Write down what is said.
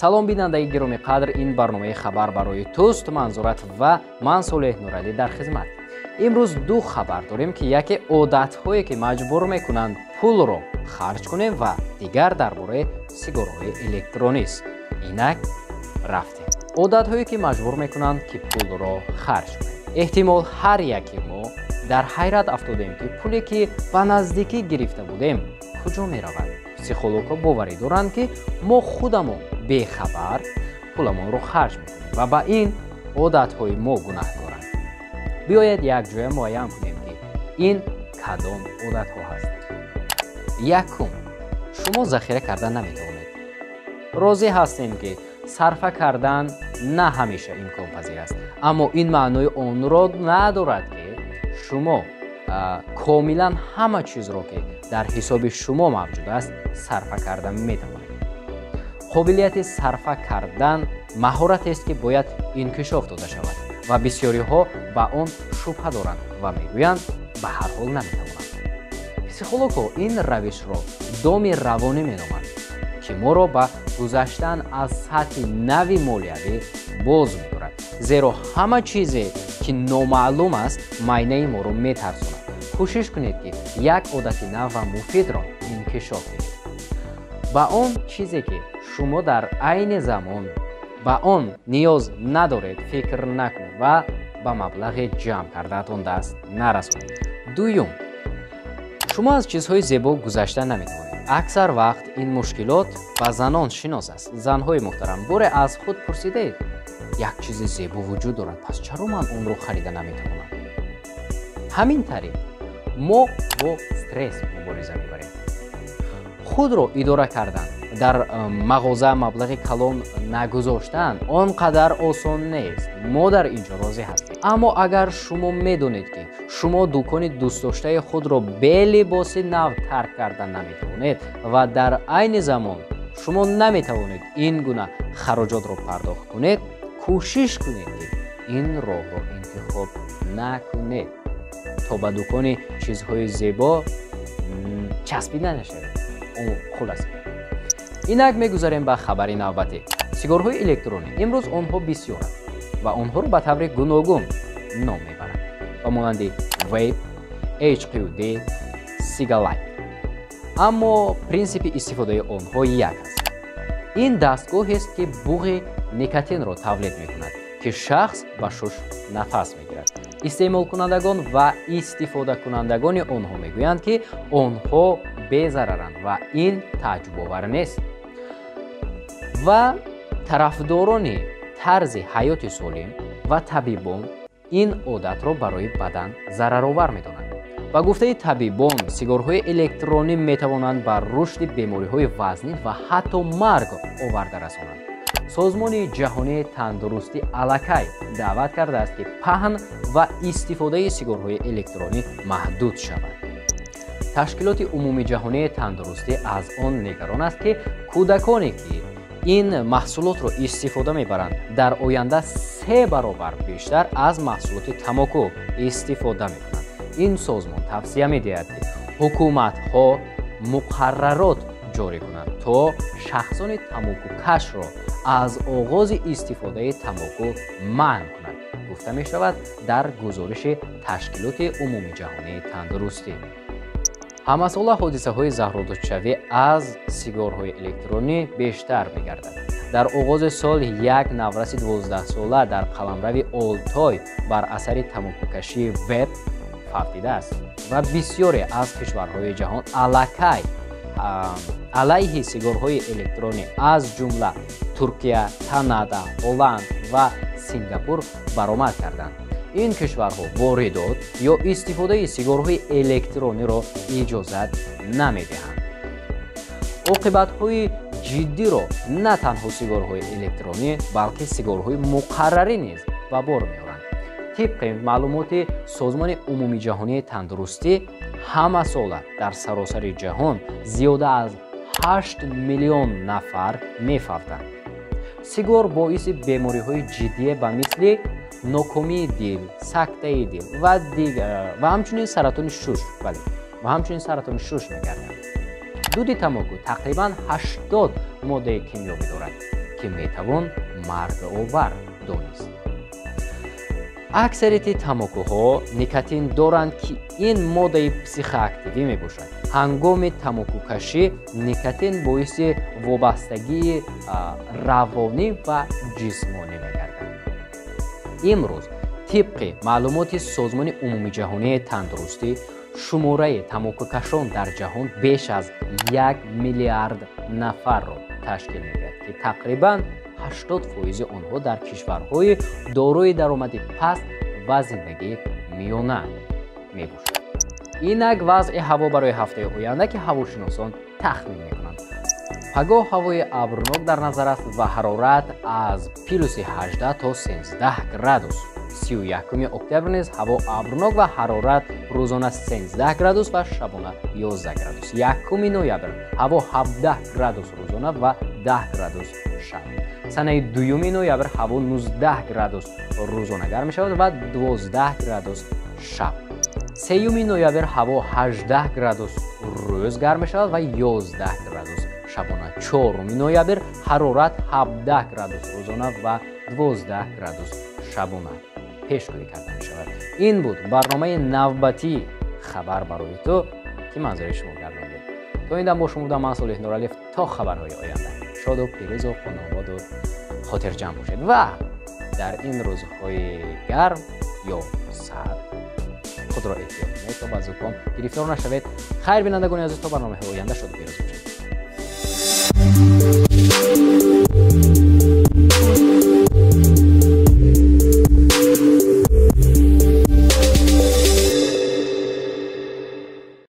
Салом, бинандаи гиромӣ қадр, ин барномаи «Хабар барои туст». Манзурат ва ман, Солеҳ Нуралӣ, дар хизмат. Имрӯз ду хабар дорем, ки яке одатҳое, ки маҷбур мекунанд пулро харҷ кунем, ва дигар дар бораи сигорҳои электронист. Инак рафтем. Одатҳое, ки маҷбур мекунанд, ки пулро харҷ кунем. Эҳтимол, ҳар яке мо дар ҳайрат афтодем, ки пуле, ки ба наздикӣ гирифта будем, куҷо меравад. Психологҳо боварӣ доранд, ки мо худамон бехабар пуламонро харҷ мекунем ва ба ин одатҳои мо гунаҳкоранд. Биёед, якҷоя муайян кунем, ки ин кадом одатҳо ҳастанд. Якум: шумо захира карда наметавонед. Розӣ ҳастем, ки сарфа кардан на ҳамеша имконпазир аст, аммо ин маънои онро надорад, ки шумо комилан ҳама чизро, ки дар ҳисоби шумо мавҷуд аст, сарфа карда метавонед. Қобилияти сарфа кардан маҳоратест, ки бояд инкишоф дода шавад, ва бисёриҳо ба он шубҳа доранд ва мегӯянд, ба ҳар ҳол наметавонанд. Психологҳо ин равишро доми равонӣ меноманд, ки моро ба гузаштан аз сатҳи нави молиявӣ боз медорад, зеро ҳама чизе, ки номаълум аст, майнаи моро метарсонад. Кӯшиш кунед, ки як одати нав ва муфидро инкишоф диҳед. Ба он чизе, ки шумо дар айни замон ба он ниёз надоред, фикр накунед ва ба маблағи ҷамъ кардаатон даст нарасонед. Дуюм: шумо аз чизҳои зебо гузашта наметавонед. Аксар вақт ин мушкилот ба занон шинос аст. Занҳои муҳтарам, боре аз худ пурсидаед: як чизи зебо вуҷуд дорад, пас чаро ман онро харида наметавонам? Ҳамин тариқ мо бо стресс мубориза мебарем. Худро идора кардан, дар мағоза маблағи калон нагузоштан он қадар осон нест, мо дар ин ҷо розӣ ҳастем. Аммо агар шумо медонед, ки шумо дукони дӯстдоштаи худро бе либоси нав тарк карда наметавонед ва дар айни замон шумо наметавонед ин гуна хароҷотро пардохт кунед, кӯшиш кунед, ки ин роҳро интихоб накунед, то ба дукони чизҳои зебо часпида нашавед. Хулас, инак мегузарем ба хабари навбатӣ: сигорҳои электронӣ. Имрӯз онҳо бисёранд ва онҳоро ба таври гуногун ном мебаранд, ба монанди вейп, HQD, сигалайк, аммо принсипи истифодаи онҳо як аст. Ин дастгоҳест, ки буғи никотинро тавлид мекунад, ки шахс ба шуш нафас мегирад. Истеъмолкунандагон ва истифодакунандагони онҳо мегӯянд, ки онҳо безараранд, ва ин тааҷҷубовар нест. Ва тарафдорони тарзи ҳаёти солим ва табибон ин одатро барои бадан зараровар медонанд. Ба гуфтаи табибон, сигорҳои электронӣ метавонанд ба рушди бемориҳои вазнин ва ҳатто марг оварда расонанд. Созмони ҷаҳонии тандурустӣ аллакай даъват кардааст, ки паҳн ва истифодаи сигорҳои электронӣ маҳдуд шавад. Ташкилоти умумиҷаҳонии тандурустӣ аз он нигарон аст, ки кӯдаконе, ки ин маҳсулотро истифода мебаранд, дар оянда се баробар бештар аз маҳсулоти тамоку истифода мекунанд. Ин созмон тавсия медиҳад, ки ҳукуматҳо муқаррарот ҷорӣ кунанд, то шахсони тамокукашро аз оғози истифодаи тамоку манъ кунанд, гуфта мешавад дар гузориши Ташкилоти умумиҷаҳонии тандурустӣ. Ҳамасола ҳодисаҳои заҳролудшавӣ аз сигорҳои электронӣ бештар мегардад. Дар оғози сол як навраси 12-сола дар қаламрави Олтой бар асари тамокукашии вейп фавтидааст ва бисёре аз кишварҳои ҷаҳон аллакай алайҳи сигорҳои электронӣ, аз ҷумла Туркия, Канада, Ҳолланд ва Сингапур, баромад карданд. Ин кишварҳо воридот ё истифодаи сигорҳои электрониро иҷозат намедиҳанд. Оқибатҳои ҷиддиро на танҳо сигорҳои электронӣ, балки сигорҳои муқаррарӣ низ ба бор меоранд. Тибқи маълумоти Созмони умумиҷаҳонии тандурустӣ, ҳамасола дар саросари ҷаҳон зиёда аз 8 миллион нафар мефавтанд. Сигор боиси бемориҳои ҷиддие ба мисли нокомии дил, сактаи дил ва ҳамчунин саратони шуш, бале, ва ҳамчунин саратони шуш мегардад. Дуди тамоку тақрибан 80 моддаи кимиёвӣ дорад. ки метавон марговар донист. Аксарияти тамокуҳо никотин доранд, ки ин моддаи психоактивӣ мебошад. Ҳангоми тамокукашӣ никотин боиси вобастагии равонӣ ва ҷисмонӣ мегардад. Имрӯз тибқи маълумоти Созмони умумиҷаҳонии тандурустӣ, шумораи тамокукашон дар ҷаҳон беш аз 1 миллиард нафарро ташкил медиҳад, ки тақрибан 80% онҳо дар кишварҳои дорои даромади паст ва зиндагии миёна мебошад. Инак вазъи ҳаво барои ҳафтаи оянда, ки ҳавошиносон тахмин мекунанд. Пагоҳ ҳавои абрнок дар назар аст ва ҳарорат аз плюси 18 то 13 градус. 31 октябр низ ҳаво абрнок ва ҳарорат рӯзона 13 градус ва шабона 11 градус. 1 ноябр ҳаво 17 градус рӯзона ва 10 градус шаб. Санаи 2 ноябр ҳаво 19 градус рӯзона гарм мешавад ва 12 градус шаб. 3 ноябр ҳаво 18 градус рӯз гарм мешавад ва 11 градус шабона. 4 ноябр ҳарорат 17 градус рӯзона ва 12 градус шабона пешгӯӣ карда мешавад. Ин буд барномаи навбатии «Хабар барои ту», ки манзури шумо гардондем. То ин дам бо шумо будам ман, Солиҳ Нуралиев. То хабарҳои оянда шоду пирӯзу хонободу хотирҷамъ бошед ва дар ин рӯзҳои гарм ё сард худро эҳтиёт кунед, то ба зуком гирифтор нашавед. Хайр, бинандагони азиз, то барномаҳои оянда шоду пирӯз бошед.